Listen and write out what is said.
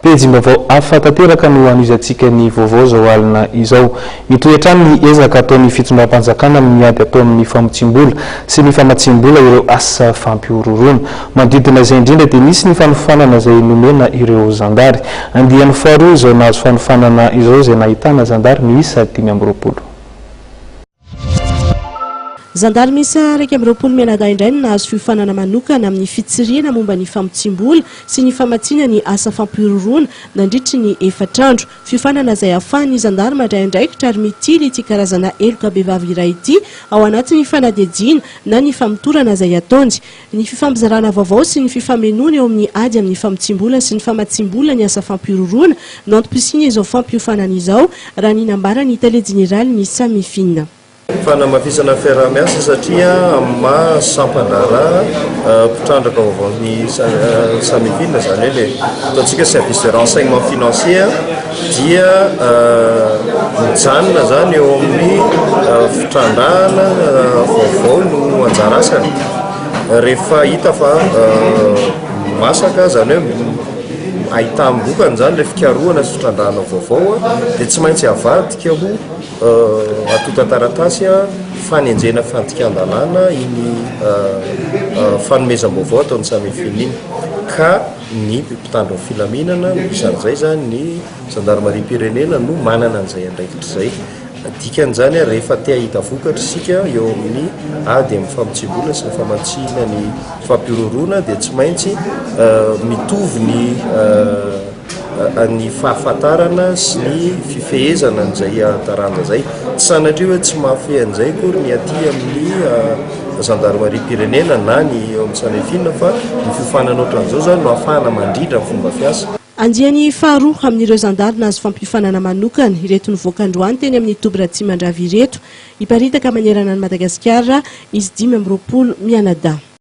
Pejim-baovao hafa tanteraka no hanohizantsika ny vaovao izao alina izao. Mitohy hatrany ny ezaka ataon'ny fitondram-panjakana amin'ny ady atao amin'ny famotsiam-bola sy ny famatsiam-bola ireo asa fampihorohoroana. Manodidina izay indrindra dia nisy ny fanofanana izay nomena ireo zandary. Andiany faharoa izao nahazo fanofanana izao izay nahitana zandary miisa 25. Zandary miisa 21 mianadahy indray no nahazo fiofanana manokana amin'ny fitsirihana momba ny famotsiam-bola sy ny famatsiana ny asa fampihorohoroana nandritry ny efatra andro. Fiofanana izay ahafahan'ny zandary mandray andraikitra ary mitily ity karazana heloka bevava iray ity ao anatin'ny fanadihadiana na ny famotorana izay ataony. Ny fifampizarana vaovao sy ny fifamenoana eo amin'ny ady amin'ny famotsiam-bola sy ny famatsiam-bola ny asa fampihorohoroana no antom-pisiana izao fampiofanana izao, raha ny nambaran'ny tale jeneralin'ny Samifin. Fanamafisana fiaraha-miasa satria amin'ny maha sampan-draharaha mpitrandraka vaovaon'ny Samifin, izany hoe ilay ataontsika service de renseignement financier dia mijanona izany eo amin'ny fitrandrahana vaovao no anjara asany. Rehefa hita fa masaka, izany hoe ahitam-bokany izany ilay fikarohana sy fitrandrahana vaovao dia tsy maintsy avadika ho antontan-taratasy fanenjehana fandikan-dalàna iny fanomezam-baovao ataon'ny Samifin iny ka ny mpitandro ny filaminana, isan'izay izany ny zandarimariam-pirenena no manana an'izay andraikitra izay. Dikan'izany rehefa te hahita vokatra isika eo amin'ny ady amin'ny famotsiam-bola sy ny famatsiana ny fampihorohoroana dia tsy maintsy mitovy ny ny fahafantarana sy ny fifehezana an'izay taranja izay. Tsy sanatria hoe tsy mahafehy an'izay akory ny aty amin'ny zandarimariam-pirenena na ny eo amin'ny Samifin fa ny fiofanana ohatran'izao izany no ahafahana mandrindra ny fomba fiasa. Andiany faharoa amin'ireo zandary nahazo fampiofanana manokana ireto nivoaka androany teny amin'ny toby Ratsimandrava ireto. Hiparitaka manerana an'i Madagasikara izy 25 mianadahy.